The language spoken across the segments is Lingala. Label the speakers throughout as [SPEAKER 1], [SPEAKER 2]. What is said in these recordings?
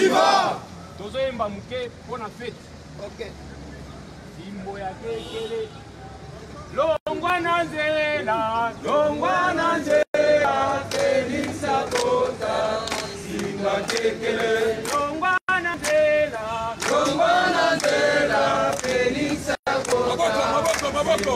[SPEAKER 1] Viva!
[SPEAKER 2] Tozoyemba moke mpo na fete.
[SPEAKER 1] Ok.
[SPEAKER 2] Fimbo ya kekele. Longwa na nzela, longwa na nzela, Felix akota.
[SPEAKER 1] Simba kekele.
[SPEAKER 2] Longwa na nzela,
[SPEAKER 1] longwa na nzela, Felix akota.
[SPEAKER 3] Maboko, maboko, maboko.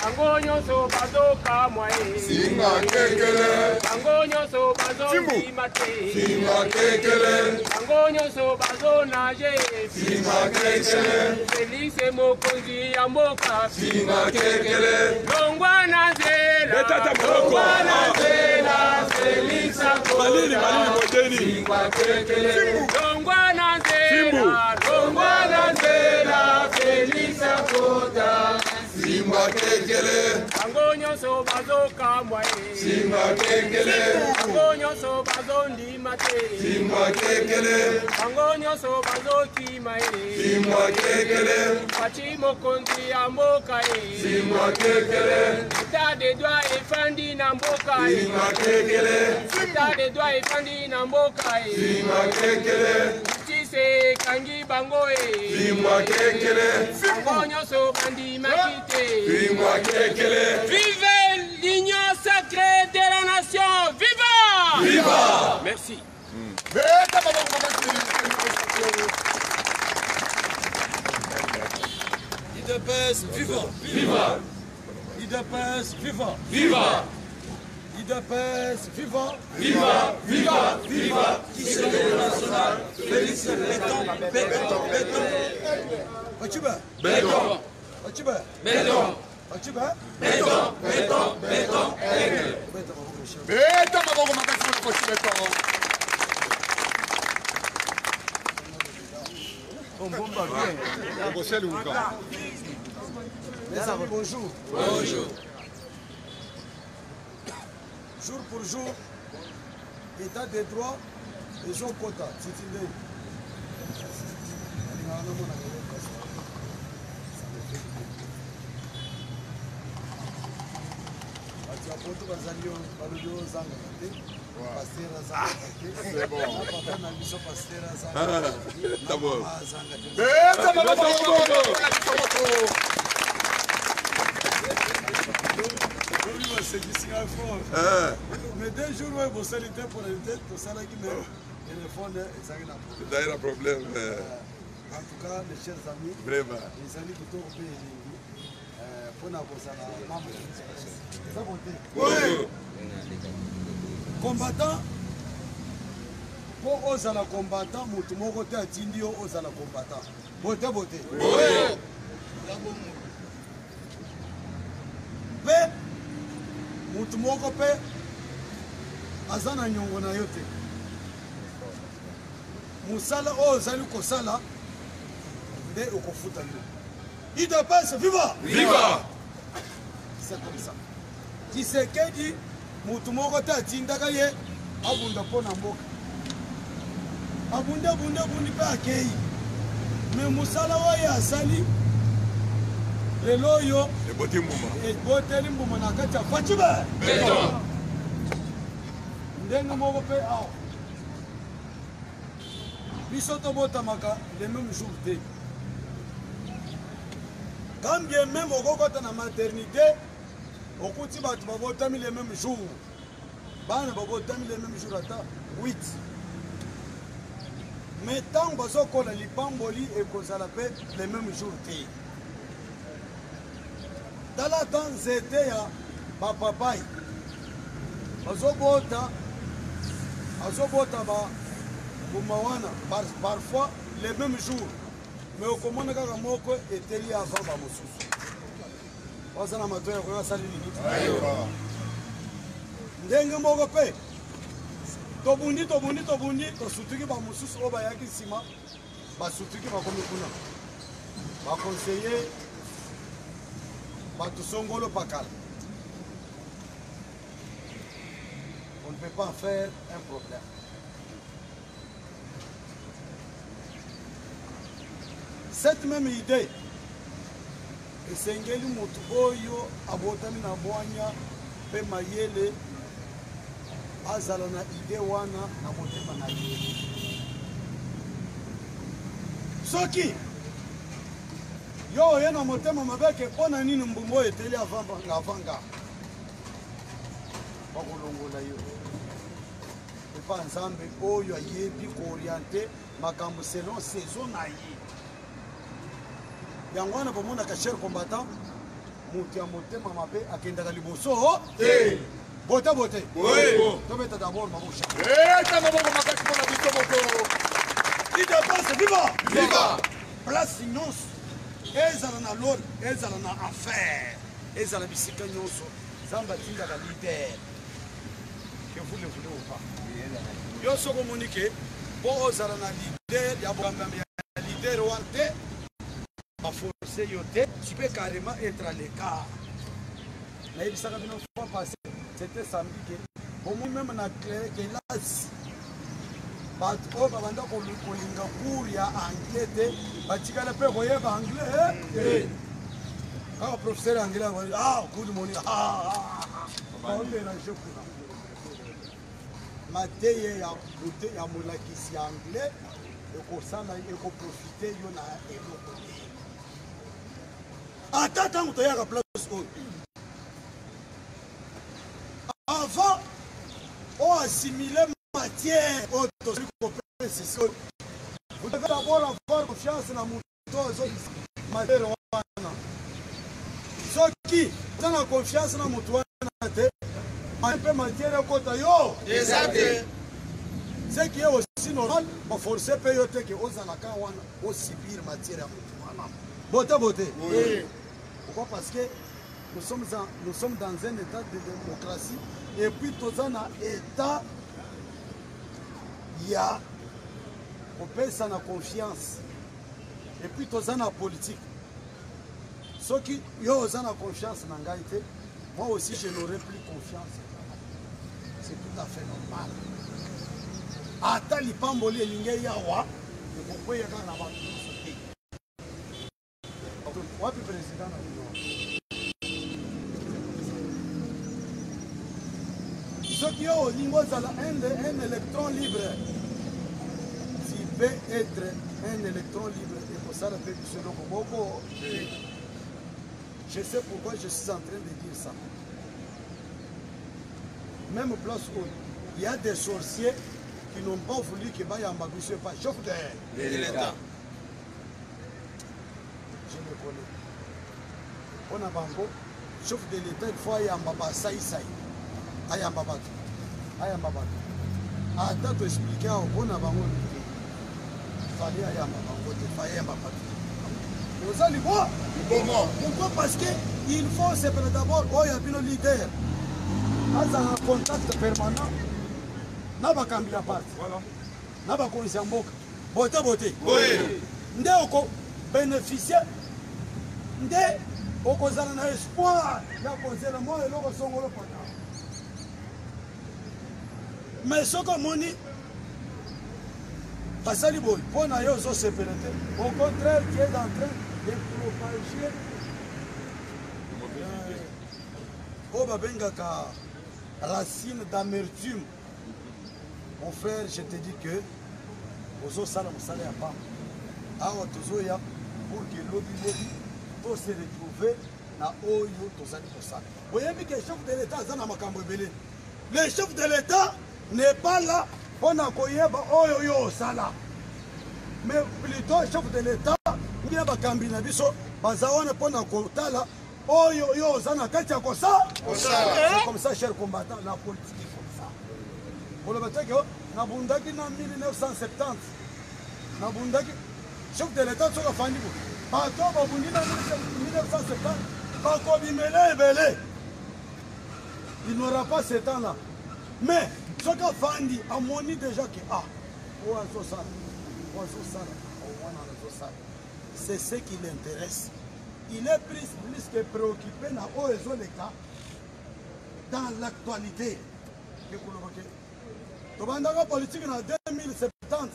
[SPEAKER 2] Bango nyonso bazokamwa ye.
[SPEAKER 1] Singa kekele.
[SPEAKER 2] Bango nyonso bazondima te.
[SPEAKER 1] Singa kekele.
[SPEAKER 2] Bango nyonso bazonage.
[SPEAKER 1] Singa kekele.
[SPEAKER 2] Felix mokonzi ya mboka.
[SPEAKER 1] Singa kekele.
[SPEAKER 2] Longwa na nzela.
[SPEAKER 3] Beta ata maboko.
[SPEAKER 2] Longwa na nzela. Felix akota.
[SPEAKER 3] Malili, malili, modeni.
[SPEAKER 1] Singa kekele.
[SPEAKER 2] Longwa na
[SPEAKER 3] Fimbu.
[SPEAKER 2] nzela. Longwa na nzela. Felix akota.
[SPEAKER 1] Simba kekele.
[SPEAKER 2] Bango nyonso bazokamwa ye.
[SPEAKER 1] Simba kekele.
[SPEAKER 2] Bango nyonso bazondima te.
[SPEAKER 1] Simba kekele.
[SPEAKER 2] Bango nyonso bazokima ye.
[SPEAKER 1] Simba kekele.
[SPEAKER 2] Fatshi mokonzi ya mboka ye.
[SPEAKER 1] Simba kekele.
[SPEAKER 2] État de droit efandi na mboka ye.
[SPEAKER 1] Simba kekele.
[SPEAKER 2] État de droit efandi na mboka ye.
[SPEAKER 1] Simba kekele.
[SPEAKER 2] Justice ekangi bango ye.
[SPEAKER 1] Simba kekele.
[SPEAKER 2] Bango nyonso bandimaki te.
[SPEAKER 1] Simba kekele.
[SPEAKER 2] Vive l'union sacrée de la nation. Viva!
[SPEAKER 1] Viva!
[SPEAKER 2] Merci.
[SPEAKER 1] Beta maboko makasi.
[SPEAKER 4] UDPS, viva!
[SPEAKER 1] Viva!
[SPEAKER 4] UDPS, viva!
[SPEAKER 1] Viva!
[SPEAKER 4] UDPS, viva!
[SPEAKER 1] Viva! Viva! Viva!
[SPEAKER 4] Tshisekedi national, Félix Béton, Béton, Béton. Ochiba,
[SPEAKER 1] Béton!
[SPEAKER 4] Ochiba,
[SPEAKER 1] Béton!
[SPEAKER 4] Ochiba.
[SPEAKER 1] Béton! Béton! Béton! Aigle!
[SPEAKER 4] Béton, maboko chef.
[SPEAKER 1] Beta maboko makasi mpona kosi béton.
[SPEAKER 4] Les amis, bonjour.
[SPEAKER 1] Bonjour.
[SPEAKER 4] Jour pour jour, état de droit, ezokota titi ndenge. Alingaka namonaka yo kasi. Ça me fait du bien. Bato ya poto bazali yo balobi oyo ozangaka te. Pasteur azangaka te.
[SPEAKER 1] C'est bon.
[SPEAKER 4] Na papa na biso pasteur azangaka te. Na
[SPEAKER 3] D'abord.
[SPEAKER 4] mama azanga te.
[SPEAKER 1] Beta maboko makasi.
[SPEAKER 4] Lobi basekisi ngai fort. Mais deux jours oyo bosali te mpona te tosalaki mais telefone ezalaki na problème.
[SPEAKER 3] Ezali na problème.
[SPEAKER 4] En tout cas, mes chers amis,
[SPEAKER 3] Vraiment.
[SPEAKER 4] ezali kitoko mpe elengi mpona kozala membre ya UDPS. Eza bon te.
[SPEAKER 3] Bonjour.
[SPEAKER 4] Combattant, mpo ozala combattant, motu moko te atindi yo ozala combattant. Bote bote.
[SPEAKER 1] Oui.
[SPEAKER 4] Mpe motu moko mpe aza na nyongo na yo te. Mosala oyo ozali kosala nde okofuta yo. UDPS, viva!
[SPEAKER 1] Viva!
[SPEAKER 4] C'est comme ça. Tshisekedi motu moko te atindaka ye abunda mpo na mboka. Abundi abundi abundi mpe akei. Me mosala oyo asali lelo oyo
[SPEAKER 3] Eboti mbuma.
[SPEAKER 4] eboteli mbuma na kati ya Fatshi be.
[SPEAKER 1] Béton!
[SPEAKER 4] Ndenge moko mpe awa biso tobotamaka le même jour te. Quand bien même okokota na maternité okuti bato babotami le même jour, bana babotami le même jour ata 8, mais ntango bazokola lipamboli ekozala mpe le même jour te. Tala ata nzete ya bapapai bazobota, azobota ba mbuma wana parfois le même jour, mais okomona kaka moko eteli avant ba mosusu. Baza na matoyi ya koyoka asali nini? Ndenge moko mpe tobundi tobundi tobundi tosutuki ba mosusu oyo bayaki nsima basutuki bakomi kuna baconseiller bato songolo pakala. On ne peut pas en faire un problème. Cette même idée esengeli motu oyo abotami na bwanya mpe mayele azala na idée wana na motema na ye. Soki yo oye na motema mabe ke mpo na nini mbumbu oyo eteli avanga, bakolongola yo epa Nzambe oyo ayebi koorienter makambo selon saison na ye. Yango wana bomonaka, cher combattant, moto ya motema mabe akendaka liboso
[SPEAKER 3] te.
[SPEAKER 4] Bote bote, tobeta d'abord maboko.
[SPEAKER 1] Eta maboko makasi mpona biso moko.
[SPEAKER 4] UDPS viva!
[SPEAKER 1] Viva!
[SPEAKER 4] Place nyonso, ezala na lola, ezala na affaire, ezala bisika nyonso, Nzambe atindaka leader, que vous le voulez ou pas. Yo soki omoni ke mpo ozala na leader ya bokambami ya leader wana te, baforce yo te, tu peux carrément être à l'écart. Nayebisaka bino fois passé, c'était samedi, ke bomoi même na kelasi, bato oyo babanda kolinga cours ya anglais te, batikala mpe koyeba anglais. Kaka professeur anglais, ah, good morning, ah, baodérange kuna. Mateye ya bote ya molakisi ya anglais ekosala, ekoprofite yo na eloko te. Ata ntango toyaka place oyo, avant oassimile matière oyo tozali kopesa oyo, vous devez d'abord avoir confiance na moto oyo azobisa matière wana. Soki oza na confiance na moto wana te, mpe matière ekota yo
[SPEAKER 1] eza te.
[SPEAKER 4] Ce qui est aussi normal, baforce mpe yo te ke ozalaka wana osubir matière ya moto wana. Bote bote.
[SPEAKER 1] Oui.
[SPEAKER 4] Pourquoi? Parce que nous sommes dans un état de démocratie et puis toza na état ya kopesa na confiance et puis toza na politique. Soki yo oza na confiance na ngai te, moi aussi je n'aurai plus confiance. C'est tout à fait normal. Ata lipamboli elingi yawa, ekokweya kaka na bato nyonso te. Wapi président na bino? Soki yo olingi ozala un électron libre, tu peux être un électron libre, ekosala mpe biso eloko moko. Je sais pourquoi je suis en train de dire ça. Même place où il y a des sorciers qui n'ont pas voulu que bayamba biso epa chef de
[SPEAKER 1] l'État.
[SPEAKER 4] Je le connais. Mpona bango, chef de l'État, il faut ayamba basaisai, ayamba bato, ayamba bato. Ata toexplike awa, mpona bango te, fali ayamba bango te, fa ayamba bato te. Oza libwa.
[SPEAKER 1] Comment?
[SPEAKER 4] Pourquoi? Parce que il faut sepela d'abord oyo ya bino leader azala na contact permanent na bakambi ya parti, na bakonzi ya mboka. Bote bote.
[SPEAKER 1] Oui.
[SPEAKER 4] Nde oko bénéficier, nde okozala na espoir ya kozela mwa eloko songolo pata. Mais soki omoni basali boye mpo na yo ozosepela te, au contraire, tu es en train de propager oyo babengaka racine d'amertume. Mon frère, je te dis que ozosala mosala ya pamba. Awa tozoya pour que lobi lobi tose retrouver na oyo tozali kosala. Boyebi ke chef de l'État aza na makambo ebele. Le chef de l'État n'est pas là mpona koyeba oyo yo osala, mais plutôt chef de l'État bien bakambi na biso baza wana mpona kotala oyo yo oza na kati ya kosala. C'est comme ça, cher combattant, la politique est comme ça. Koloba te ke nabundaki na 1970, nabundaki. Chef de l'État soki afandi boye, bato babundi na 1970 bakobimela ebele, il n'aura pas ce temps là. Mais soki afandi, amoni déjà ke ah, oyo azosala, oyo azosala, oyo wana azosala, c'est ce qui l'intéresse. Il est plus que préoccupé na oyo ezoleka dans l'actualité ke koloba ke tobandaka politique na 2070,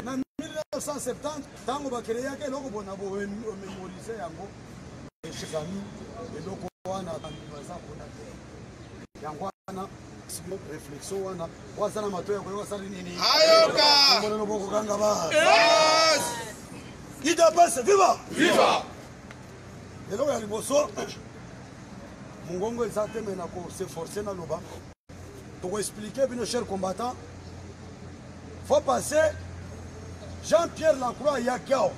[SPEAKER 4] na 1970, ntango bakreaka eloko bona bomémorise yango. Chers amis, eloko wana baza mpona te. Yango wana réflexion wana, waza na matoyi ya koyoka, asali nini?
[SPEAKER 1] Ayoka.
[SPEAKER 4] Monano bokokanga ba
[SPEAKER 1] Bas.
[SPEAKER 4] Udps viva!
[SPEAKER 1] Viva!
[SPEAKER 4] Eloko ya liboso, mongongo eza te, me nako se forcer naloba. Tokoexplike bino, cher combattant. Faut passer Jean-Pierre Lacroix ayaki awa,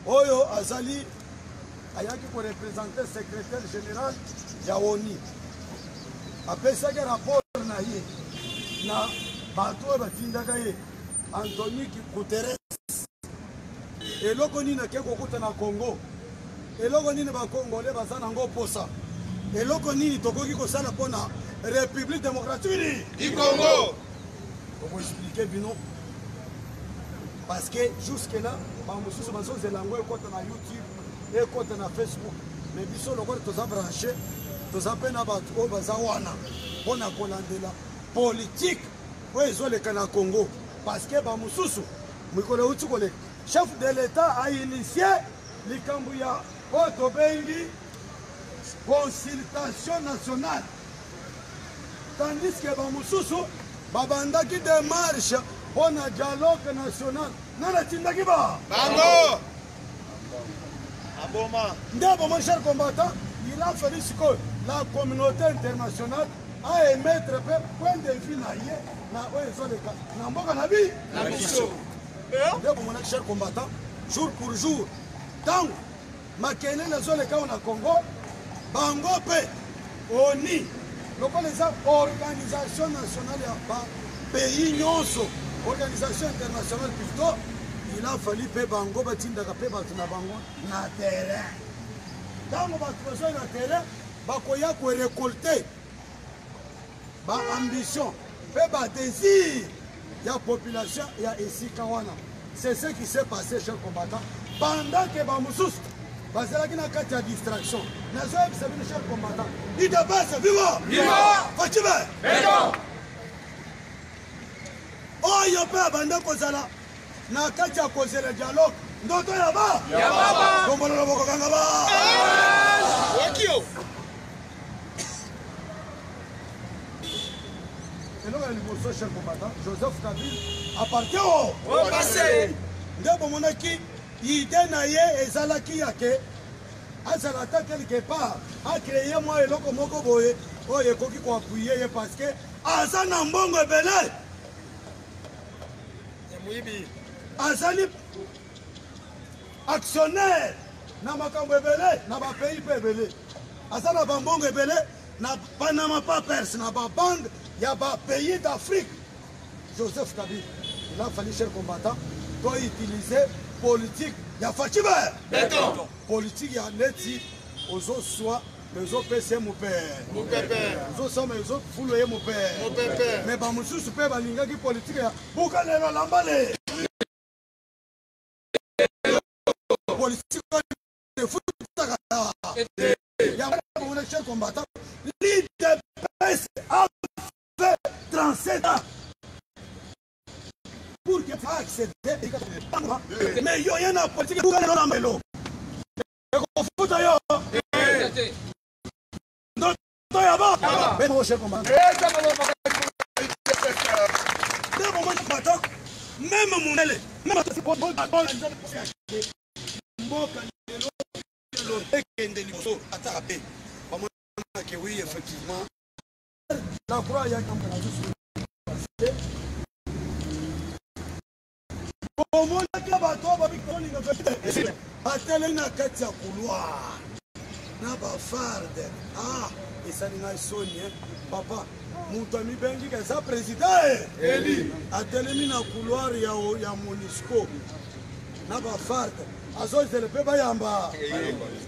[SPEAKER 4] oyo azali ayaki korepresente secrétaire général ya ONU. Apesaki rapport na ye na bato oyo batindaka ye, Anthony Guterres. Eloko nini ake kokuta na Congo? Eloko nini bakongole baza nango posa? Eloko nini tokoki kosala mpo na République démocratique
[SPEAKER 1] du Congo?
[SPEAKER 4] Tokoexplike bino, parce que jusque là bamosusu bazozela yango ekɔta na YouTube, ekɔta na Facebook. Mais biso lokola toza branché, toza mpe na bato oyo baza wana mpo na kolandela politike oyo ezoleka na Congo, parce que bamosusu mikolo euti koleka, chef de l'État a initié likambo ya oyo tobengi consultation nationale, tandis que bamosusu babandaki démarche mpo na dialogue national. Nani atindaki ba
[SPEAKER 1] bango? Aboma.
[SPEAKER 4] Nde bomoni, cher combattant, il a fallu sikoyo la communauté internationale a émettre mpe point de vue na ye na oyo ezoleka na mboka na bi
[SPEAKER 1] na biso.
[SPEAKER 4] Nde bomonaki, cher combattant, jour pour jour, ntango makelele ezoleka awa na Congo, bango mpe ONU, lokola eza organisation nationale ya bapays nyonso, organisation internationale plutôt, il a fallu mpe bango batindaka mpe bato na bango na terrain. Ntango bato bazoi na terrain, bakoya korekolte baambition mpe badésir ya population ya esika wana. C'est ce qui s'est passé, cher combattant, pendant que bamosusu bazalaki na kati ya distraction. Nazoyebisa bino, cher combattant, UDPS viva!
[SPEAKER 1] Viva!
[SPEAKER 4] Fatshi
[SPEAKER 1] Beton!
[SPEAKER 4] Oyo mpe abanda kozala na kati ya kozela dialogue, ndoto ya ba
[SPEAKER 1] ya baba.
[SPEAKER 4] Kombololo bokokanga ba
[SPEAKER 1] Wakio.
[SPEAKER 4] Eloko ya liboso, cher combattant, Joseph Kabila appartient au
[SPEAKER 1] Au passé.
[SPEAKER 4] Nde bomonaki idée na ye ezalaki ya ke azala ata quelque part, acréer mwa eloko moko boye oyo ekoki koappuyer ye, parce que aza na mbongo ebele.
[SPEAKER 1] Ya muyibi.
[SPEAKER 4] Azali actionnaire na makambo ebele na bapays mpe ebele. Aza na bambongo ebele na Panama Papers, na babanque ya bapays d'Afrique, Joseph Kabila. Il a fallu, cher combattant, to utiliser politique ya Fatshi
[SPEAKER 1] Beton.
[SPEAKER 4] Politique ya neti ozoswa me ozopesa ye mopere.
[SPEAKER 1] Mupepe.
[SPEAKER 4] Ozoswa me ozofulu ye mopere.
[SPEAKER 1] Mupepe.
[SPEAKER 4] Me bamosusu mpe balingaki politike ya buka lelo lambale, politique oyo efutaka yango. Bomona, cher combattant, l'UDPS a fait 37 ans pour que accéder, mais yo ye na politique buka lelo lambelo ekofuta yo ndoto ya ba be, cher combattant.
[SPEAKER 1] Eta maboko makasi mpona UDPS.
[SPEAKER 4] Nde bomoni bato, même mondele, même mboka lelo lelo ekende liboso, ata pe bamonake. Oui, effectivement, la croix ayaki. Omonaki bato babikolinga batelemi na kati ya couloir na bafarde. Ah, esali ngai soni, eh. Papa moto amibengika eza président
[SPEAKER 1] Eli.
[SPEAKER 4] Atelemi na couloir ya MONUSCO na bafarde, azozela mpe bayamba,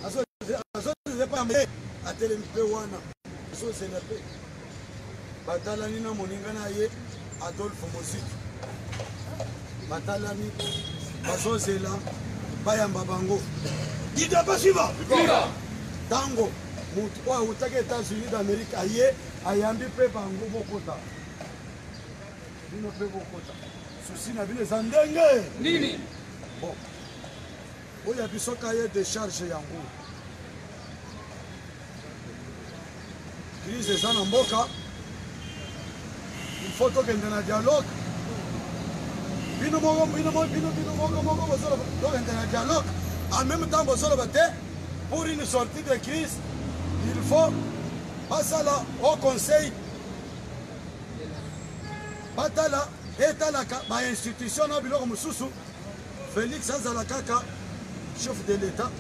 [SPEAKER 4] azozela mpe bayamba ye. Atelemi mpe wana, azozela mpe batalani na moninga na ye Adolphe Mozito. Batalani, bazozela bayamba bango. UDPS viva!
[SPEAKER 1] Viva!
[SPEAKER 4] Ntango motu oyo awutaki États-Unis d'Amérique aye, ayambi mpe bango. Bokota bino mpe, bokota. Souci na bino eza ndenge
[SPEAKER 2] nini?
[SPEAKER 4] Bon, oyo ya biso cahier de charge yango: crise eza na mboka, il faut tokende na dialogue. Bino moko bino moko bino bino moko moko bozoloba tokende na dialogue en même temps bozoloba te pour une sortie de crise il faut basala au conseil batala etalaka bainstitution na biloko mosusu. Félix azala kaka chef de l'État,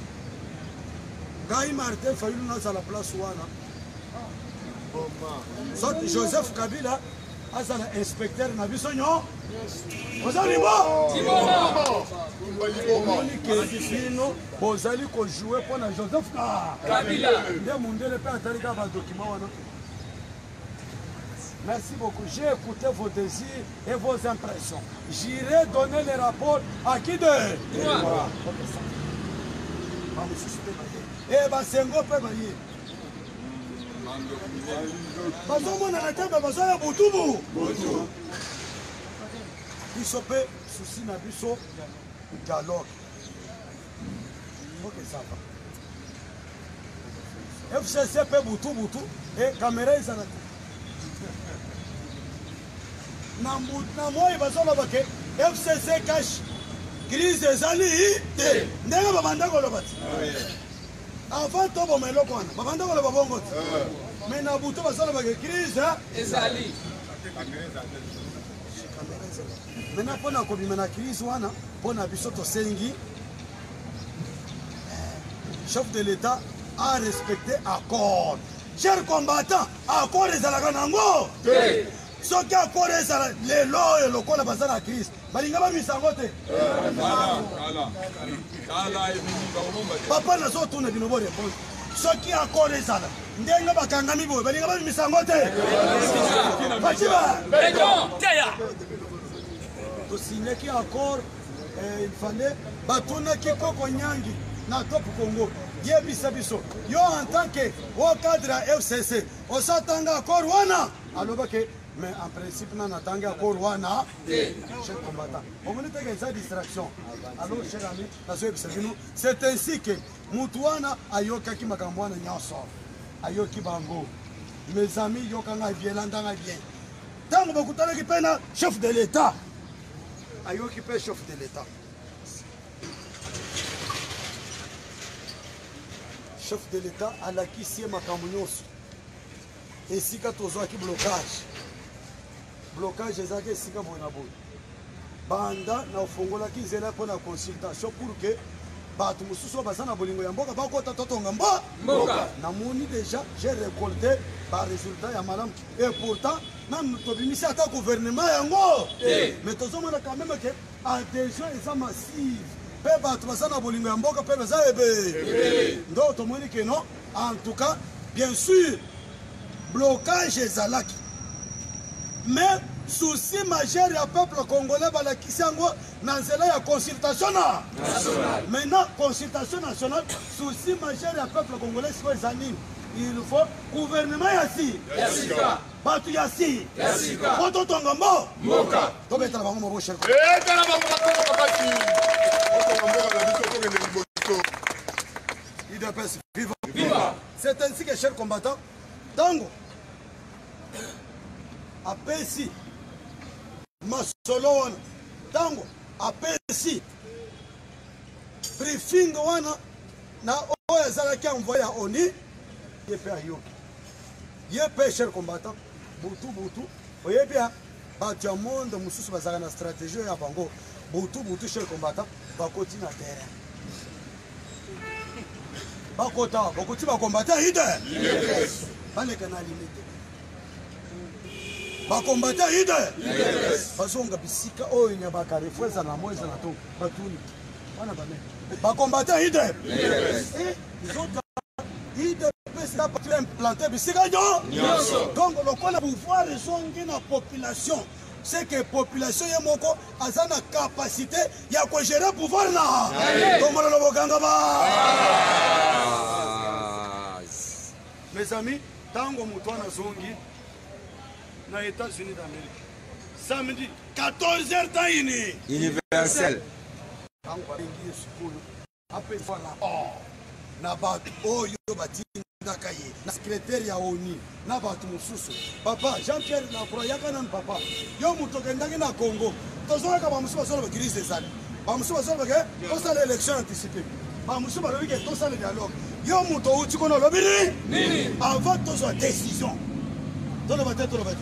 [SPEAKER 4] ngai Martin Fayulu nazala place wana, soit Joseph Kabila azala inspecteur na biso nyo. Oza libo omoni ke bino bozali kojoue mpo na Joseph Kabila nde mundele mpe atali kaka badokima wana. Merci beaucoup. J'ai écouté vos désirs et vos impressions. J'irai donner les rapports à qui de Trois. Bamosusu mpe baye. E basengo mpe baye. Bazomonana te me bazoya butubu. Biso mpe susi na biso dialogue. Ok, ça va. FCC mpe butu butu e kamera ezala te na moi bazoloba ke FCC cash crise ezali te ndenge babanda koloba te avant toboma eloko wana babanda koloba bongo te mais na butu bazoloba ke crise
[SPEAKER 2] ezali.
[SPEAKER 4] Maintenant mpo na kobima na crise wana, mpo na biso tosengi chef de l'État a respecté accord. Cher combattant, accord ezalaka nango
[SPEAKER 1] te.
[SPEAKER 4] Soki accord ezala lelo oyo lokola baza na crise, balinga bamisa yango te. Papa, nazotuna bino bo répondre. Soki accord ezala ndenge bakangami boye, balinga babimisa yango te. Fatima tosignaki accord, il fallait batunaki Koko Nyangi na Top Congo, yebisa biso yo en tant que au cadre ya FCC osatanga accord wana? Alobaki mais en principe na natangi accord wana. Cher combattant, omoni teke eza distraction. Alors cher ami, nazoyebisa bino, c'est ainsi que mutu wana ayokaki makambo wana nyonso, ayoki bango. Mes amis, yokanga bien, landanga bien. Ntango bakutanaki mpe na chef de l'État, ayoki mpe chef de l'État. Chef de l'État alakisi ye makambo nyonso esika tozwaki blocage. Blocage ezalaki esika boye na boye. Banda na ofongolaki nzela mpo na consultation pour que bato mosusu oyo baza na bolingo ya mboka bakota totonga
[SPEAKER 2] mboka.
[SPEAKER 4] Namoni déjà j'ai récolté barésultat ya malamu et pourtant nanu tobimisi ata gouvernement yango, mais tozomona quand même ke adhésion eza massive mpe bato baza na bolingo ya mboka mpe baza ebele. Ndo tomoni ke non, en tout cas bien sûr blocage ezalaki, mais souci majeur ya peuple congolais balakisi yango na nzela ya consultation na maintenant consultation nationale. Souci majeur ya peuple congolais sikoyo eza nini? Il faut gouvernement ya si bato ya si po totonga
[SPEAKER 1] mboka.
[SPEAKER 4] Tobetala bango maboko, cher.
[SPEAKER 1] Etala bango maboko makasi. Otonga mboka na biso, tokende liboso.
[SPEAKER 4] UDPS viva! Viva! C'est ainsi que, cher combattant, ntango apesi masolo wana, ntango apesi briefing wana na oyo azalaki envoyé ya ONU, ye mpe ayoki ye mpe. Cher combattant, butu butu, oyebi ya bato ya monde mosusu bazalaka na stratégie oyo ya bango. Butu butu, cher combattant, bakoti na terrain, bakota, bakoti bacombattant ide baleka na limite, bacombattant ide bazonga bisika oyo nya bacarrefour ezala na mo ezala to batuni wana bame bacombattant ide nzoka UDPS implanté bisika nyonso. Donc lokola pouvoir ezongi na population, c'est que population ye moko aza na capacité ya kogérer pouvoir na tomona lobokanga ba. Mes amis, ntango moto wana azongi na États-Unis d'Amérique samedi 14 heures temps ini
[SPEAKER 3] universel,
[SPEAKER 4] ntango babengi ye sikoyo apesa rapport na bato oyo batinda. batindaka ye na secrétaire ya ONU na bato mosusu. Papa Jean-Pierre Lacroix, yaka nanu papa, yo moto okendaki na Congo, tozongaka bamosusu bazoloba crise ezali, bamosusu bazoloba ke tosala élection anticipée, bamosusu balobi ke tosala dialogue. Yo moto outi kuna olobi nini avant tozwa décision? Toloba te, toloba te.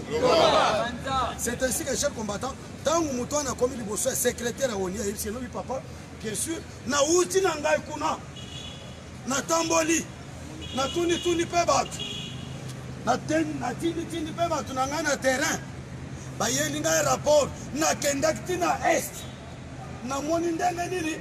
[SPEAKER 4] C'est ainsi que, cher combattant, ntango moto wana akomi liboso ya secrétaire ya ONU, ayebisi elobi: papa, bien sûr, nauti na ngai kuna, natamboli, natunituni mpe bato, natinditindi mpe bato na ngai na terrain, bayeli ngai rapport. Nakendaki ti na Est, namoni ndenge nini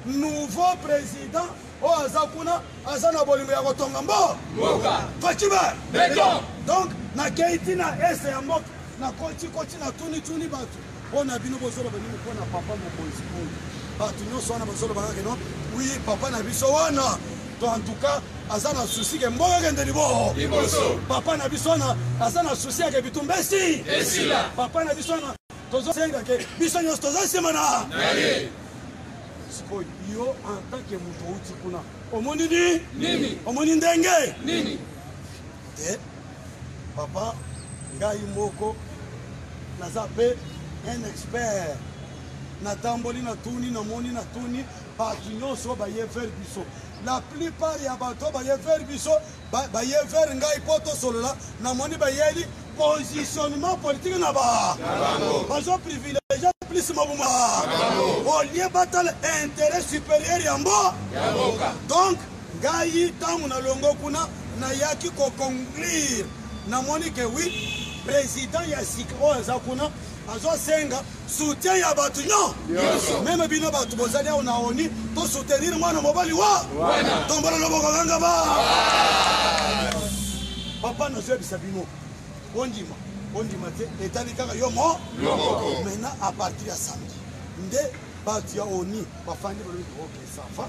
[SPEAKER 4] nouveau président oyo aza kuna aza na bolingo ya kotonga mboka. Fatshi Béton. Donc nakei ti na Est ya mboka, nakotikoti, natunituni bato: mpo na bino bozoloba nini mpo na papa mokonzi oyo? Bato nyonso wana bazoloba kaka no oui, papa na biso wana to en tout cas aza na souci ke mboka ekende liboso, papa na biso wana aza na souci yake bitumba esi
[SPEAKER 2] esila,
[SPEAKER 4] papa na biso wana tozosenga ke biso nyonso toza nsima na. Sikoyo yo en tant que moto outi kuna, omoni ni
[SPEAKER 2] nini?
[SPEAKER 4] Omoni ndenge
[SPEAKER 2] nini?
[SPEAKER 4] Te papa, ngai moko naza mpe un expert, natamboli, natuni, namoni, natuni bato nyonso baye vers biso. La plupart ya bato baye vers biso, baye vers ngai mpo tosolola, namoni bayeli positionnement politique na ba bazo privilégie plus mabuma au lieu batala intérêt supérieur ya mbo. Donc ngai ntango nalongo kuna, nayaki koconclure, namoni ke oui, président ya sika oyo aza kuna azosenga soutien ya bato nyonso, même bino bato bozali awa na ONU, tosoutenir mwana mobali wa. Tombola loboko, kanga ba. Papa, nazoyebisa bino, ondima ondima te, etali kaka yo mo. Maintenant, à partir ya samedi nde bato ya ONU bafandi, balobi: ok, ça va,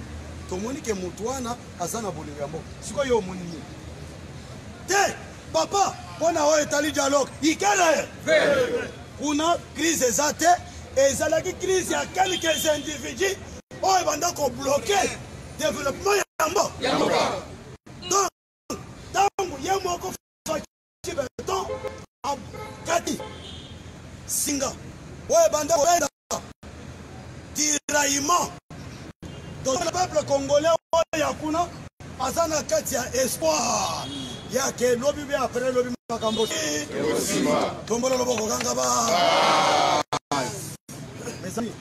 [SPEAKER 4] tomoni ke motu wana aza na bolingo ya mboka. Sikoyo yo omoni nini? Te papa, mpo na oyo etali dialogue ikele kuna, crise eza te. Ezalaki crise ya quelques individus oyo ebanda kobloquer développement ya mboka. Donc ntango ye moko Fatshi Béton akati singa oyo ebanda kobenda tiraillement, donc le peuple congolais oyo ya kuna aza na kati ya espoir ya ke lobi be après lobi makambo. Tombola loboko, kanga ba. Mes amis,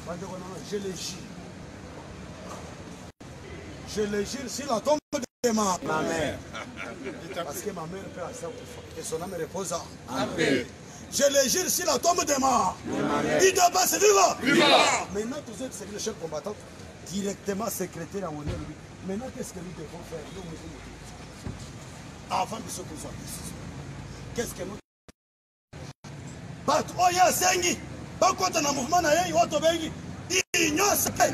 [SPEAKER 4] bandeko nanga, je le jure, je le jure sur la tombe de ma mère, parce que ma mère peut assez que son âme repose en paix, je le jure sur la tombe de ma UDPS viva. Maintenant, tous c'est le chef combattant, directement secrétaire à ONU. Maintenant, qu'est-ce que nous devons faire avant de se poser la décision? Qu'est-ce que nous, bato oyo asengi bakota na mouvement na ye oyo tobengi Union sacrée,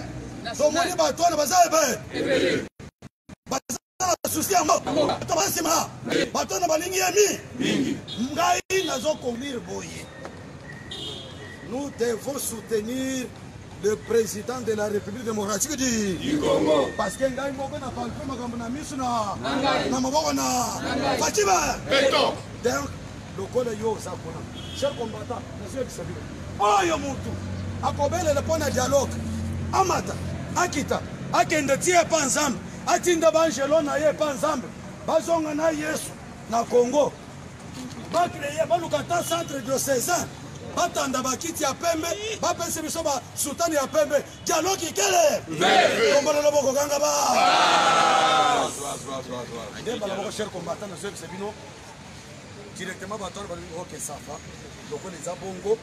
[SPEAKER 4] tomoni bato wana baza ebele, baza na souci yango, bato basima, bato wana balingi ye mingi. Ngai nazoconclure boye: nous devons soutenir le président de la République démocratique du
[SPEAKER 1] Congo.
[SPEAKER 4] Parce que ngai moko na palpe makambo na miso na maboko na Fatshi
[SPEAKER 1] Béton.
[SPEAKER 4] Donc lokola yo oza kuna, cher combattant, nazoyebisa bino, oyo mutu akobelela mpo na dialogue, amata, akita, akende ti epa Nzambe, atinda baangelo na ye epa Nzambe, bazonga na Yesu na Congo, bacréer, baluka ata centre diocésain, batanda bakiti ya pembe, bapesi biso basutani ya pembe, dialogue ikele. Kombola loboko, kanga ba nde mbala moko. Cher combattant, nazoyebisa bino directement, bato wana balobi: ok, ça va, lokola eza bongo,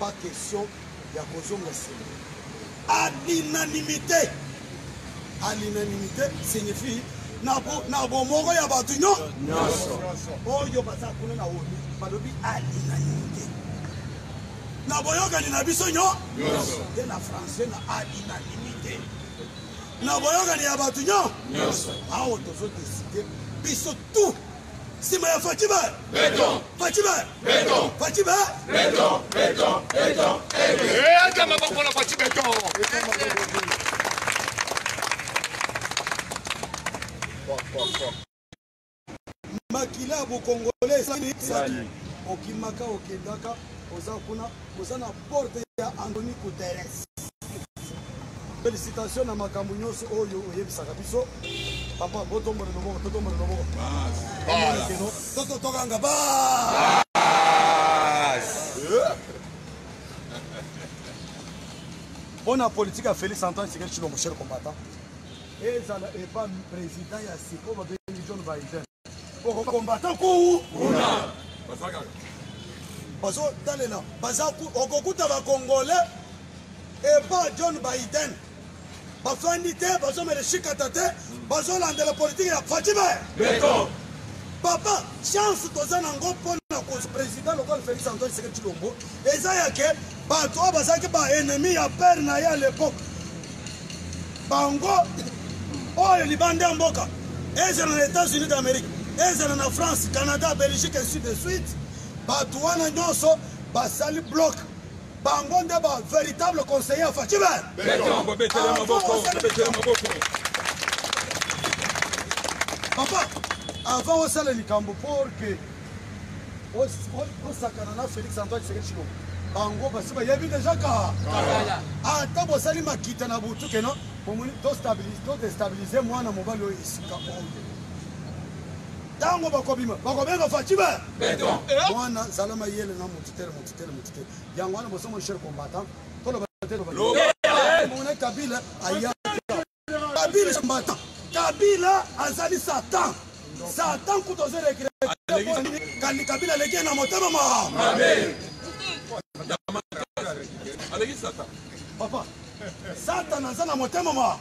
[SPEAKER 4] pas question ya kozonga nsima. À l'unanimité, à l'unanimité signifie na bomoko ya bato nyonso oyo baza kuna na ONU. Balobi à l'unanimité, na boyokani na biso nyonso te, na français na à l'unanimité, na boyokani ya bato nyonso. Awa tozodécider biso tout nsima ya Fatshi
[SPEAKER 1] Béton.
[SPEAKER 4] Fatshi
[SPEAKER 1] Béton.
[SPEAKER 4] Fatshi
[SPEAKER 1] Béton, béton, béton. Eh, maboko na Fatshi Béton. Fort, fort, fort.
[SPEAKER 4] Makila ya bokongole esali okimaka okendaka oza kuna oza na porte ya Anthony Guterres. Félicitation na makambo nyonso oyo oyebisaka biso papa. Botombola loboko, totombola loboko toto tokanga ba mpo na politike ya Félix Antoine Tshisekedi Tshilombo. Cher combattant, ezala epa président ya siko babengi John Biden, okokombata ku bazotalela baza okokuta bacongolais epa John Biden bafandi te, bazomela shikata te, bazolandela politike ya Fatshi Béton. Papa, chance toza nango mpona kozwa président lokola Félix Antoine Tshisekedi Tshilombo eza yake bato oyo bazalaki baennemi ya père na ye à l'époque, bango oyo libanda ya mboka, ezala na États-Unis d'Amérique, ezala na France, Canada, Belgique, ainsi de suite, bato wana nyonso basali bloc. Bango nde ba véritable conseiller ya Fatshi.
[SPEAKER 3] Betele maboko, betele maboko.
[SPEAKER 4] Papa, avant osala likambo pour que osakana na Félix Antoine Tshisekedi Tshilombo, bango basi bayebi deja ka ata bosali makita na butu keno bomoni todestabilize mwana mobali oyo esika oyo. Ntango bakobima, bakobenga Fatshi Béton. Mwana zala mayele na motu tere, motu tere, motu te. Yango wana bosomo, cher combattant, toloba te. Mona Kabila aya, Kabila combattant, Kabila azali Satan. Satan kutu ozo regretter kandi Kabila aleki ye na motema ma
[SPEAKER 3] Aleki Satan.
[SPEAKER 4] Papa, Satan aza na motema ma,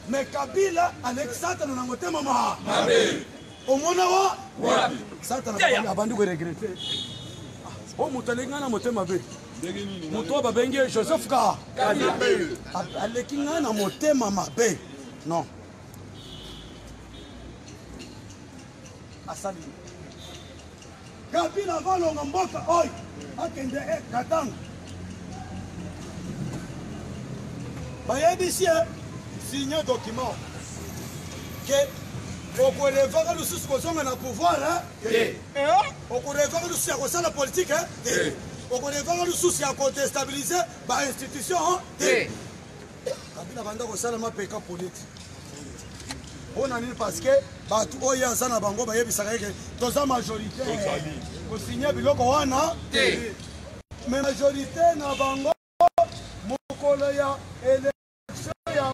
[SPEAKER 4] mais Kabila aleki Satan na motema ma. Omona wa Satan abandi koregretter o moto aleki ngai na motema mabe, moto oyo babengi ye Joseph ka aleki ngai na motema mabe. Non, asali Kabila avalonga mboka oyo akende Katanga, bayebisi ye signe document ke okorevaka lisusu kozonga na pouvoir te, okorevaka lisusu ya kosala politike te, okorevaka lisusu ya kodestabilize bainstitution te. Kabila banda kosala mapeka politike mpona nini? Parce que bato oyo aza na bango bayebisaka eke toza majorité, kosigne biloko wana te. Mais majorité na bango, mokolo ya élection ya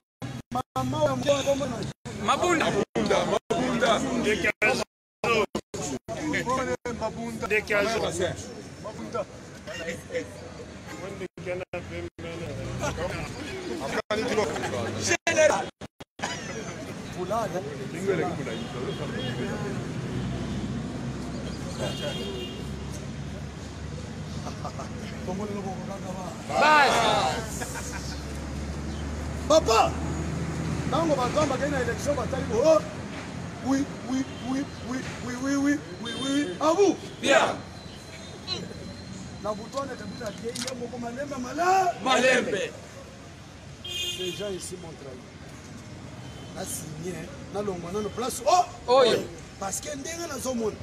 [SPEAKER 4] mama ya kombo na
[SPEAKER 2] Mabunda.
[SPEAKER 3] Mabunda, Mabunda. Mabunda.
[SPEAKER 4] Général Foulard. Papa, ntango bato bakei na élection, batali oh, oui, oui, oui, oui, oui, oui, oui, oui, oui, à vous.
[SPEAKER 2] Bien.
[SPEAKER 4] Na butu wana, Kabila akei ye moko malembe mala
[SPEAKER 2] malembe.
[SPEAKER 4] Ces gens ici m'ont trahi. Nasigné, nalongwa nano place oh
[SPEAKER 2] oyo.
[SPEAKER 4] Parce que ndenge nazomona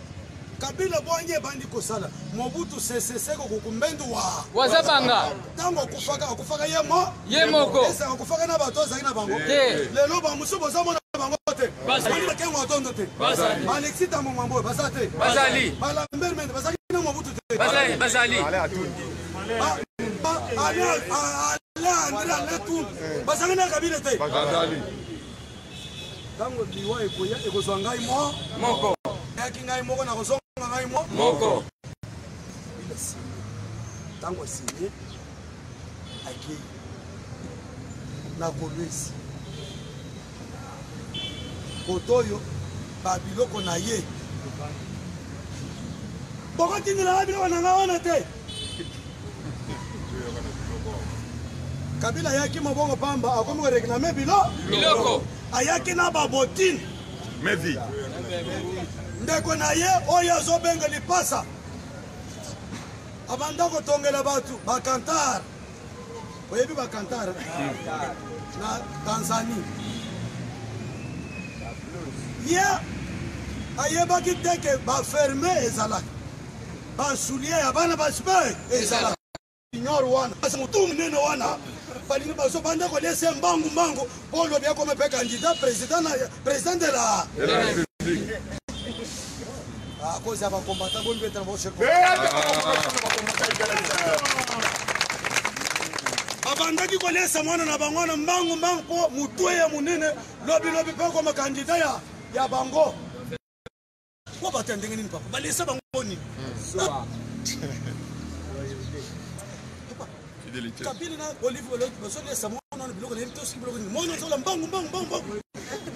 [SPEAKER 4] Kabila bwangi ebandi kosala Mobutu Sese Seko Kukumbendu wa
[SPEAKER 2] Wazabanga.
[SPEAKER 4] Ntango akufaka, akufaka ye mo
[SPEAKER 2] Ye moko.
[SPEAKER 4] Esaka akufaka na bato azalaki na bango
[SPEAKER 2] Te.
[SPEAKER 4] Lelo bamosusu bozamona bango te.
[SPEAKER 2] Bazali.
[SPEAKER 4] Boni bakengo atondo te.
[SPEAKER 2] Bazali.
[SPEAKER 4] Alexis Tambo Mwambo baza te.
[SPEAKER 2] Bazali.
[SPEAKER 4] Balambert Mende bazalaki na Mobutu te.
[SPEAKER 2] Bazali, bazali.
[SPEAKER 4] Alain André, Alain Tum bazalaki na Kabila te.
[SPEAKER 3] Bazali.
[SPEAKER 4] Ntango liwa ekoya, ekozwa ngai mo
[SPEAKER 2] moko.
[SPEAKER 4] Eyaki ngai moko, nakozonga ngai mo
[SPEAKER 2] moko.
[SPEAKER 4] Bila signe. Ntango asigne, akei na Kolwezi koto oyo babiloko na ye, bokotindelaka biloko na ngai wana te. Kabila ayaki mabongo pamba, akomi koreklame bilo
[SPEAKER 2] biloko.
[SPEAKER 4] Ayaki na babotine.
[SPEAKER 3] Mevi.
[SPEAKER 4] Ndeko na ye oyo azobenga lipasa abanda kotongela bato bakantar. Oyebi bakantar na Tanzanie? Ye Ayebaki te ke baferme ezalaka, basulie ya bana basi mpe ezalaka. Ignore wana motu monene wana balingi bazobanda koliesa mbangu mbangu mpo olobi akoma mpe candidat président na président de la
[SPEAKER 1] République.
[SPEAKER 4] À cause ya bacombattant bomibetana boshe babandaki koliesa mwana na bango wana mbangu mbangu mpo motu ya monene lobilobi mpe akoma candidat ya ya bango. Po bato ya ndenge nini papa balesa bango nini?
[SPEAKER 1] Fidélité.
[SPEAKER 4] Kabila na Olive bazolesa mwana wana biloko nayebi te soki biloko nini. Mwana azola mbangu mbangu mbangu mbangu.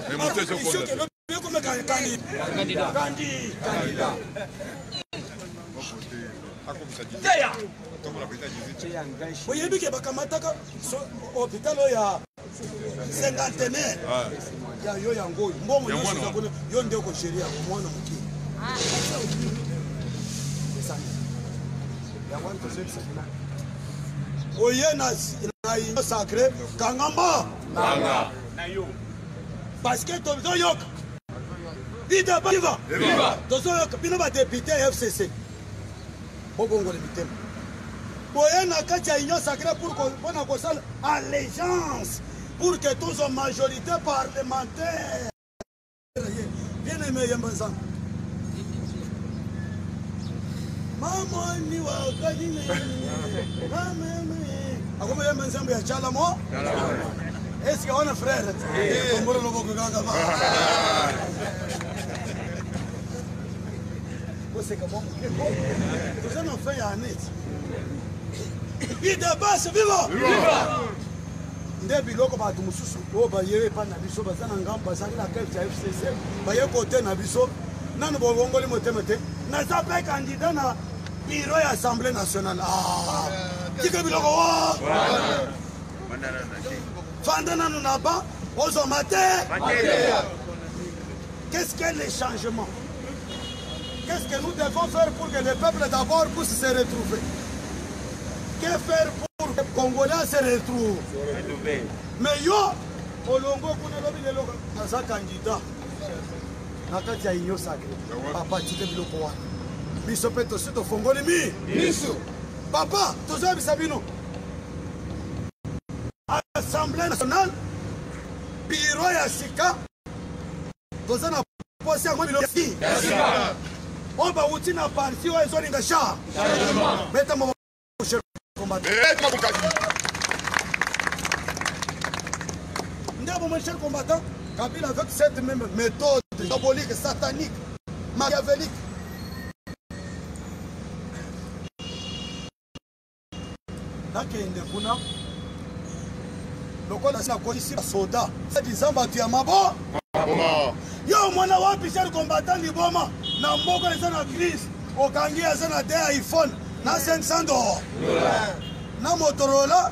[SPEAKER 1] Mais moto ezokonda te.
[SPEAKER 4] Ekoma kandi kandi candidat.
[SPEAKER 3] Teya.
[SPEAKER 4] Oyebi ke bakamataka hôpital oyo ya cinquantenaire ya yo yango oyo mbongo nyonso eza kuna yo nde okogere yango mwana moke yango wana tozoyebisa bino oye na union sacré kanga mbo parce que tozoyoka viva tozoyoka bino badepute ya FCC bobongola mitema boye na kati ya union sacré pour mpona kosala allégeance pour que tozwa majorité parlementaire. Bien aimé yemba nzambe mamoni wakadine akoma yemba nzambe ya chalamo eske wana frère tombolo loboko kaka ba boseka mwa moke toza na fin ya année. Idebase viva nde biloko bato mosusu oyo baye epai na biso baza na ngambo bazali na kati ya FCC baye kote na biso nano bobongoli motema te. Naza mpe candidat na bureau ya Assemblée nationale. Ah, tika biloko wa fanda nano na ba ozwa te. Qu'est-ce que le changement? Qu'est-ce que nous devons faire pour que le peuple d'abord puisse se retrouver? Que faire pour que les Congolais se retrouvent? Mais yo, olongo kuna lobi lelo naza candidat na kati ya union sacrée. Papa tika biloko wana. Biso mpe tosi tofongoli mi miso. Papa, tozoyebisa bino. Assemblée nationale, bureau ya sika, toza na posi yango biloko ya oyo bawuti na parti oyo ezolinga char beta moko cher combattant. Nde mon cher combattant Kabila avec cette même méthode diabolique, satanique, machiavélique. Nakende kuna lokola nakolisi basoda disant bato ya mabo yo mwana wapi cher combattant liboma na mboka eza na crise okangi aza na de iPhone na 500 dollars na Motorola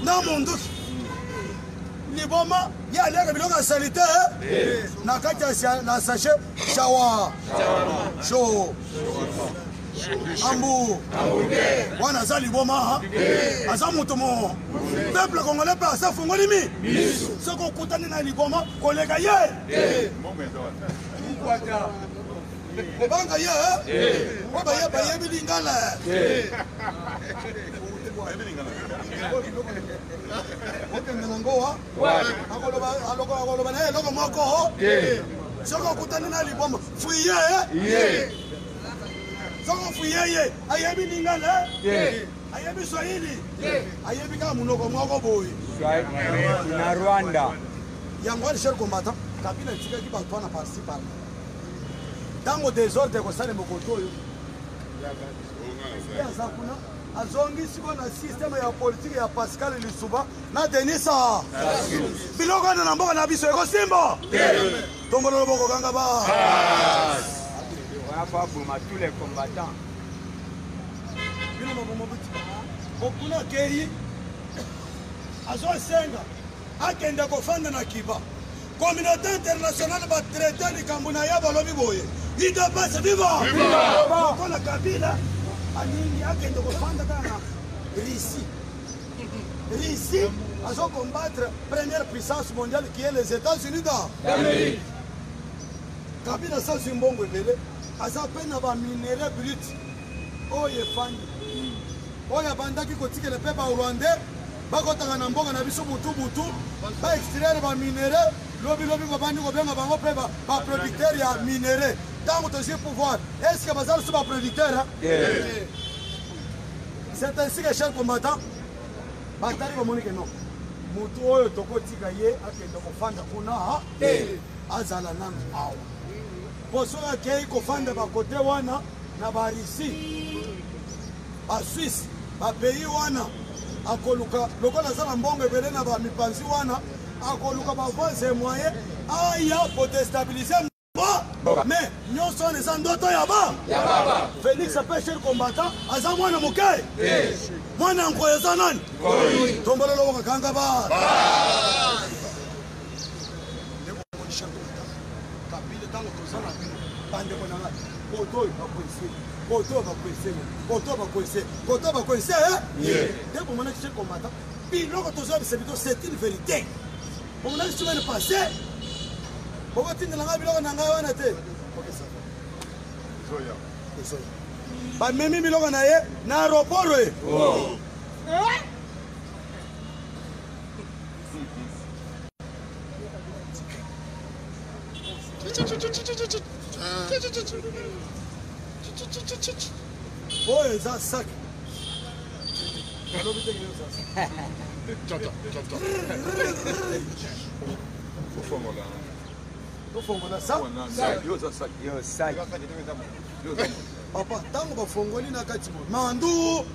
[SPEAKER 4] na munduki liboma ye aliaka biloko ya salite na kati ya na sachet shawa sho ambu wana aza liboma aza moto mo peuple congolais mpe aza fongoli mi soki okutani na liboma koleka ye kobanga ye po baye bayebi lingala okende na ngowa akoloba na ye eloko moko soki okutani na liboma fuye soki ofuye ye ayebi lingala ayebi swahili ayebi kaka monoko moko boye
[SPEAKER 5] na Rwanda.
[SPEAKER 4] Yango wana cher combattant Kabila etikaki bato wana parci par ntango désordre ekosalema koto oyo ye aza kuna azongi sikoyo na systeme ya politike ya Pascal Lisuba na Denisa biloko wana na mboka na biso ekosimba tombolo loboko kanga ba
[SPEAKER 5] On va boma tous les combattants.
[SPEAKER 4] Bino maboma butika okuna akei azosenga akende kofanda na Kiba. Communauté internationale batraite likambo na ye balobi boye UDPS viva lokola Kabila alingi akende kofanda kaka na Russie. Russie Azo combattre première puissance mondiale qui est les États-Unis d'Amérique. Kabila asazwi mbongo ebele, aza mpe na baminerai brut oyo efandi, oyo abandaki kotikela mpe barwandais bakotaka na mboka na biso butu butu baextraire baminerai, lobilobi babandi kobenga bango mpe baproducteur ya minerai. Ntango tozwi pouvoir, est ce que baza lisusu baproducteur? C'est ainsi que, cher combattant, batali bamoni ke non, motu oyo tokotika ye akende kofanda kuna te, azala nanu awa, mpo soki akei kofanda bakote wana na barussie, basuisse, bapays wana, akoluka lokola aza na mbongo ebele na bamipanzi wana, akoluka bavoies et moyen aya kodestabilize. Mais nyonso wana eza ndoto ya ba Félix ape. Cher combattant, aza mwana moke, mwana ya nkoyo eza nani? Tombololo bakakanga ba Kabila. Ntango toza na bino, bandeko na ngai, koto oyo bakwese, koto oyo bakwese, koto oyo bakwese, koto oyo bakwese nde bomonaki. Cher combattant, biloko tozoyebisa bino, c'est une vérité. Bomonaki semaine passée, bokotindela ngai biloko na ngai wana te. Bamemi biloko na ye na aéroport e. Oyo eza sac. Alobi te eza sac. Tofongola sa.
[SPEAKER 5] Yo sac.
[SPEAKER 4] Papa, ntango bafongoli na kati boye, mandu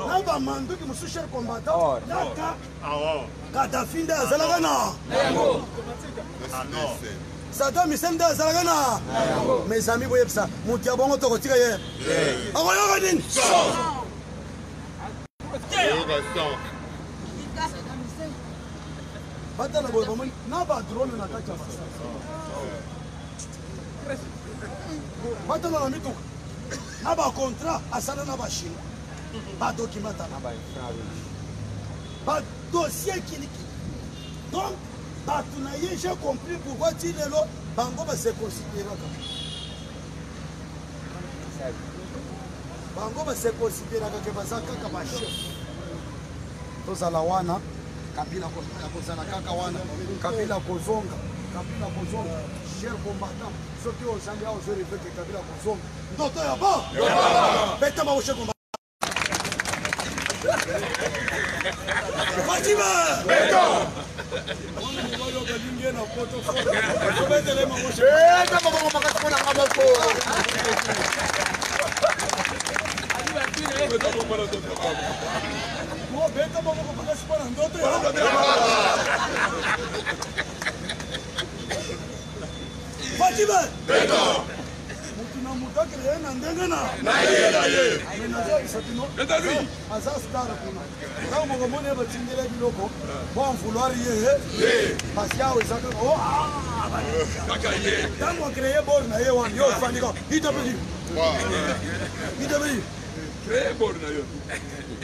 [SPEAKER 4] na bamanduki mosusu, cher combattant, naka Kadafi nde azalaka na Saddam Hussein nde azalaka na. Mes amis, boyebisa moto ya bongo, tokotika ye akoyoka nini? Batala boye, bamoni na badrone na kati ya masasi, batala na mituka na bacontrat asala na bachinois, badokima, tala badossier kilikili. Donc bato na ye, j'ai compris pourquoi ti lelo bango base considéraka, bango base considéraka ke baza kaka bachef. Tozala wana, Kabila akozala kaka wana, Kabila kozonga, Kabila kozonga. Cher combattant, soki ozali awa, ozoreve ke Kabila kozonga, ndoto ya ba beta bango. Cher combattant, Fatima
[SPEAKER 1] Beton.
[SPEAKER 4] Mwana mobali oyo balingi ye na poto, tobetele mamo.
[SPEAKER 1] Beta maboko makasi mpo na nga moko.
[SPEAKER 4] Beta maboko makasi mpo na ndoto ya Fatima
[SPEAKER 1] Beton.
[SPEAKER 4] Mutu na mutu akele ye na ndenge na
[SPEAKER 1] ye.
[SPEAKER 4] Mais nazoyebisa bino, aza star kuna. Ntango mokomoni ye, batindela biloko bo en vouloir ye, parce que awa eza kaka o ntango acréé bor na ye wana, yo ofandi kaka itapeli itapeli.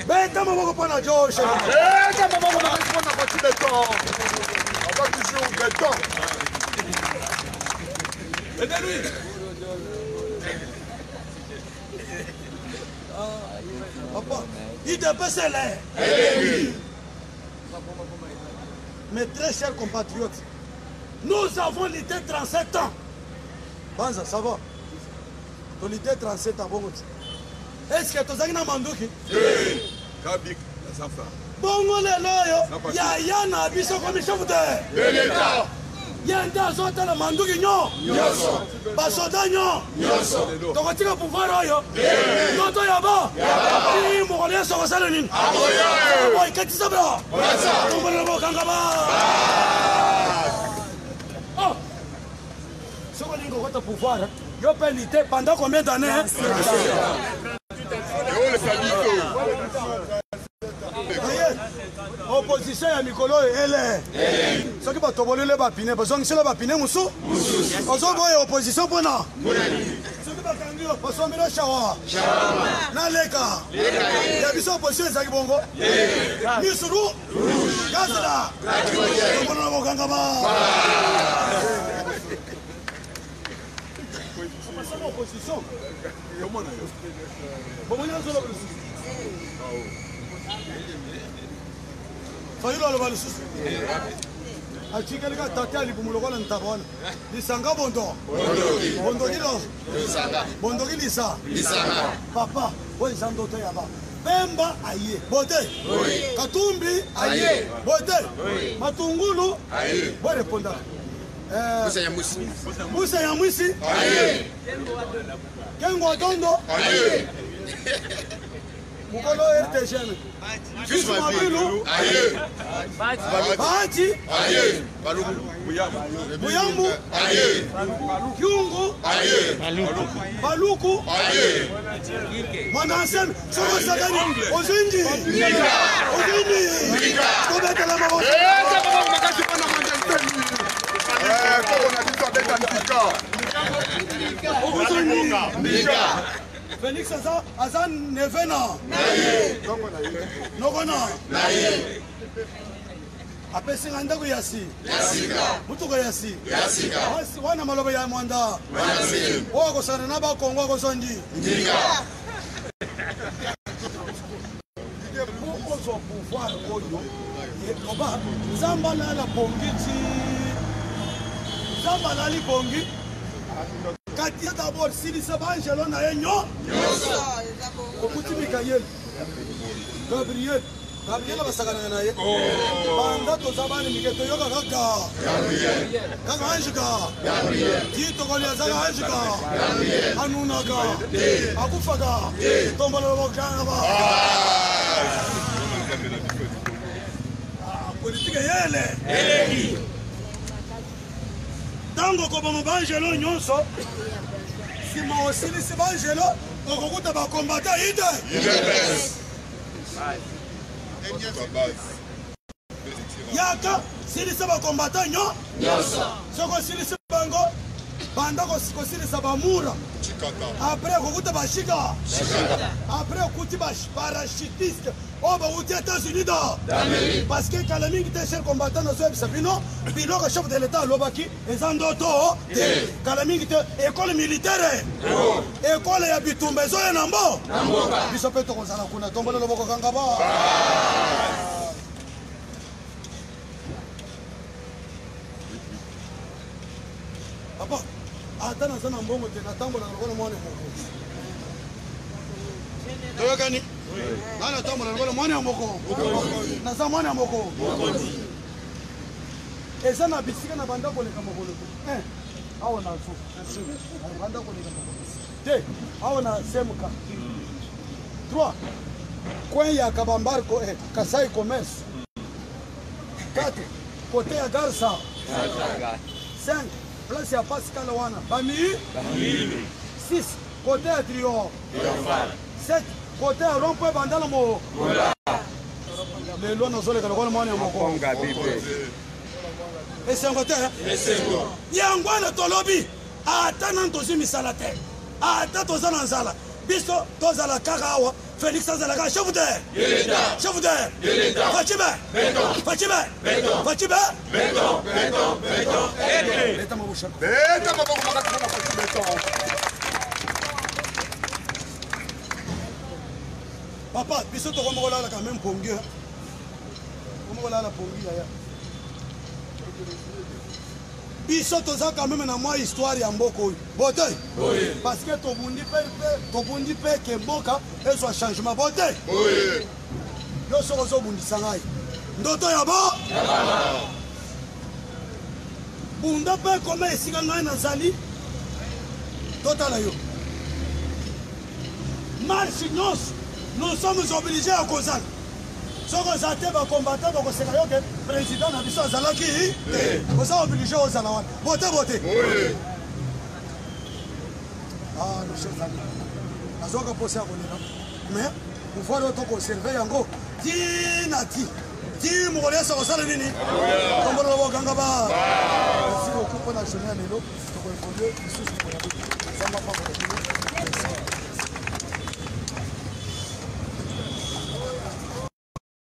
[SPEAKER 4] Beta maboko mpo na Josh.
[SPEAKER 1] Beta maboko makasi mpo na Fatshi Beton. Aza toujours beton.
[SPEAKER 3] Aidez-lui.
[SPEAKER 4] Papa, UDPS est. Mes très chers compatriotes, nous avons lutté 37 ans. Banza, ça va? Tolité 37 ans, bongo. Est-ce que tozalaki na manduki?
[SPEAKER 3] Kabik, la safa.
[SPEAKER 4] Bongo lelo oyo yaya na biso komi chef de
[SPEAKER 1] l'État,
[SPEAKER 4] ye nde azotala manduki nyo, basoda nyo. Tokotika pouvoir oyo, ndoto ya ba ti mokolo nyonso kosala nini? Boy, katisa bra, tombolela, bokanga ba. Oh! Soki olingi kokota pouvoir, yo mpe lite pendant combien d'années?
[SPEAKER 1] Eolesa biso.
[SPEAKER 4] Aye, opposition ya mikolo oyo ele, soki batobolele bapine, bazongisela bapine mosusu, ozoboya opposition mpona soki bakangi yo basombela shawa naleka ya biso opposition ezalaki bongo misuru gazla tomonana kokangama basala opposition bomoni azoloba lisusu fayulu aloba lisusu atikali ka tata ya libumu lokola ntaba wana lisanga bondo bondoki lo bondoki lisa papa oyo eza ndoto ya ba bemba aye bote katumbi aye bote matungulu borepondaka Mbusa ya mwisi Kengo Atondo mokolo RTGM Fils Mabilu Bahati Buyambu Kyungu Baluku Mwana Nsemi soki osakani ozingi ozingi tobetela maboko Félix aza aza neve na noko na apesi nga ndako ya si motuka ya si wana maloba ya mwanda oyo akosana na bakongo akozwa ndi po ozwa pouvoir oyo loba nzambe alala pongi ti nzambe alali pongi kati d'abord silisa baangelo na ye nyo okuti mikael gabriel gabriel basakanaka na ye oh. banda toza bana mike toyoka kaka kaka ange ka ti tokoli azaka ange ka anunaka akufaka tombola bakanga ba ah, politike yele ntango okoboma baangelo nyonso nsima osilisi baangelo okokuta bakombata ide yaka silisa bakombata nyo soki osilisi bango banda kosilisa bamura apres okokuta bashika apres okuti parachutiste oyo bawuti états-unis da parce que kala mingi te cher combattant nazoyebisa bino biloko chef de l'état alobaki eza ndoto te kala mingi te ekole militaire ekole ya bitumba ezoya na mbo biso mpe tokozala kuna tombola loboko kanga ba papa ata naza na mbongo te natambolaka lokola mwana moko toyokani nga natambola lokola mwana ya moko naza mwana ya moko eza na bisika na banda koleka mokolo te eh, awa na zo banda koleka mokolo te awa na cmk 3 coin ya kabambarko eh, kasai commerce 4 kote ya garsa 5 place ya pascal wana bamii 6 kote ya trior 7 kote ya rond point bandala mo lelo nazoleka lokola mwana ya moko esengo te yango wana tolobi ata nanu tozwi misala te ata toza na nzala biso tozala kaka awa félix azala kaka chef de chef de facibe facibe facibe beta maboko papa biso tokomi kolala quand même pongi komi kolala pongi yaya biso toza quand même na mwa histoire ya mboka oyo bote parce que tobundi mpe tobundi mpe ke mboka ezwa changement bote yo soki ozobundisa ngai ndoto ya bo bunda mpe koma esika ngai nazali totala yo marche nyonso nous sommes obligés ya kozala soki oza te bacombatant bakoseka yo ke président na biso azalaki te oza oblige ozala wana bote bote ah, nos chers amis nazwaka mposa ya kolela mais pouvoir oyo tokonserve yango ti na ti. Ti mokolo Yesu akosala nini? Kombola babokanga ba. Merci beaucoup mpo na journée ya lelo. Tokoevolue lisusu mokolo ya lobi. Nzambe apambola bino. Merci.